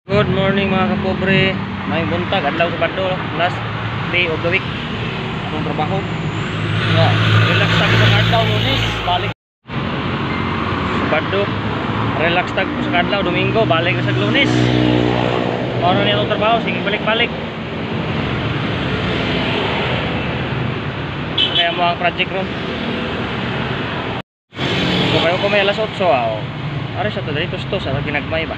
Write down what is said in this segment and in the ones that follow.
Good morning mga kapobre. May buntag adlaw sa Sabado, last day of the week. Atong trabaho. Yeah. Relax tag sa adlaw Lunes, balik Sabado. Relax tag sa adlaw Domingo, balik sa Lunes. Mao na ni atong trabaho, sige balik-balik. Kaya mo ang project room. So kayo ko may alas 8 ah. Ari sa to diri tustos sa ginagmay ba.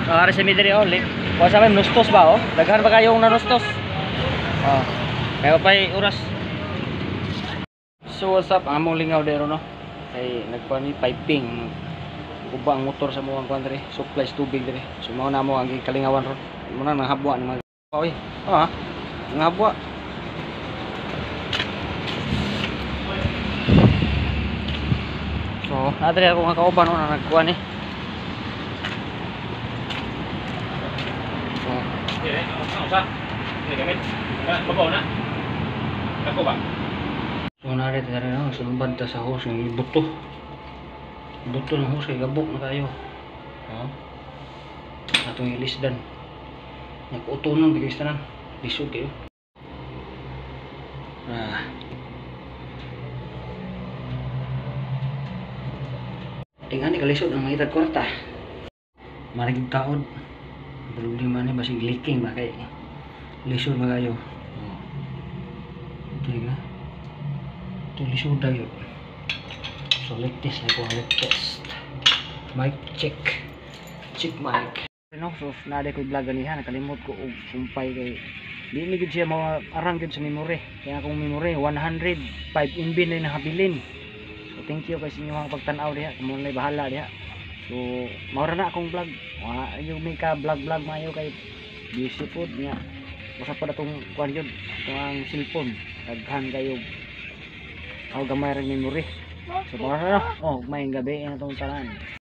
Ari sa mi diri oh, kuha sa may nustos ba oh? Daghan ba kayong nanustos? Oh. Kayo pa'y oras. So what's up, among lingaw dero no. Kay nagkuha ni piping. Guba ang motor sa muang kuan diri, supplies tubig diri. So mao na mo ang gikalingawan ron. Muna nang habwa ni mga oy. Ah, nanghabwa. So, nadiri ako nga kauban no na nagkuha ni. So, so nari diri no, sulbad ta sa hose ng buto. Buto ng hose kay gabok na kayo. Ha? Atong ilisdan. Nag-uto nun, bigay tanan. Lisod kayo. Ah. Tingani kalisod ang mangitag kwarta. Marigig taod. Problema ni basig leaking ba kay lisod ba kayo. Oh. Teka. Ito lisod dayo. So leak test na ko, leak test. Mic check. Check mic. No, so nade ko vlog ganiha, nakalimot ko og sumpay kay di ni gid siya maarang gid sa memory. Kaya akong memory 105 MB na nahabilin. So thank you kay sa inyong pagtan-aw diha, kamo na bahala diha. So mao ra na akong vlog. Wa yung may ka vlog vlog maayo kay busy pod niya. Usa pa atong kuan jud, atong ang cellphone daghan kayo. Aw gamay ra memory. So mao ra na. Oh, maayong gabi na atong tanan.